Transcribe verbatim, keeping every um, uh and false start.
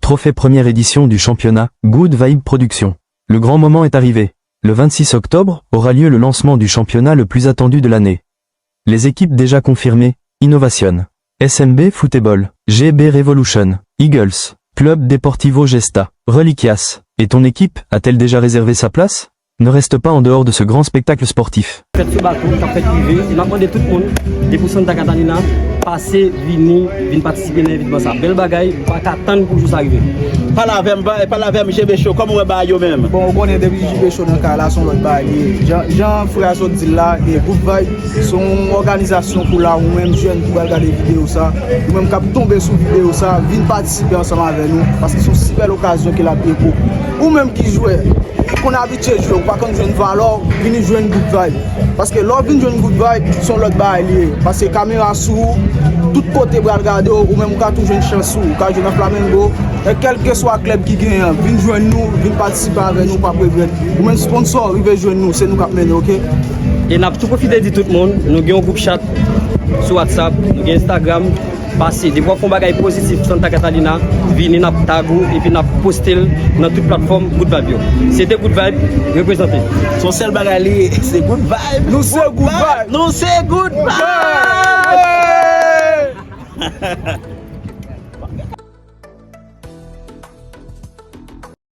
trophée, première édition du championnat, Good Vibe Production. Le grand moment est arrivé. Le vingt-six octobre aura lieu le lancement du championnat le plus attendu de l'année. Les équipes déjà confirmées, Innovation, S M B Football, G B Revolution, Eagles, Club Deportivo Gesta, Reliquias. Et ton équipe a-t-elle déjà réservé sa place ? Ne reste pas en dehors de ce grand spectacle sportif. Fèt sou bato k ap fèt rive, e m ap mande tout moun depi w Santa Catalina, pase, vini, vin patisipe nan envitman sa. Bèl bagay, m pa ka tann pou jou sa rive. Pale avè m, ba- pale avè m, G B Show, kòman w wè bagay yo menm? Bon, ou konnen depi G B Show nan kay la, se yon lòt bagay li ye. Jan, jan frè a sot di l la, e Good Vibe, se yon òganizasyon pou la, ou menm jèn ki pral gade videyo sa, ou menm k ap tonbe sou videyo sa, vin patisipe ansanm avè nou, paske se yon sipè okazyon ke l ap ye pou ou menm ki jwè, ki konn abitye jwe, ou pa konn jwenn valè w, vini jwenn Good Vibe. Paske lè w vin jwenn Good Vibe, se yon lòt bagay li ye. Paske kamera sou ou, tout kote pral gade w, ou menm ou ka tou jwenn chans ou, ou ka jwe nan Flamengo, e kèlkeswa klèb ki genyen an, vin jwenn nou, vin patisipe avè nou, ou p ap regrèt. Ou menm sponsò, rive jwenn nou, se nou k ap mennen, oke? E n ap tou pwofite di tout moun, nou gen yon gwoup chat sou WhatsApp, nou gen Instagram, pase, depi w ap fè yon bagay pozitif Santa Catalina, vini, n ap tag ou, epi n ap poste l nan tout platfòm Good Vibe yo. Se te Good Vibe, reprezante. Se yon sèl bagay li ye, se Good Vibe. Nou se Good Vibe. Nou se Good Vibe.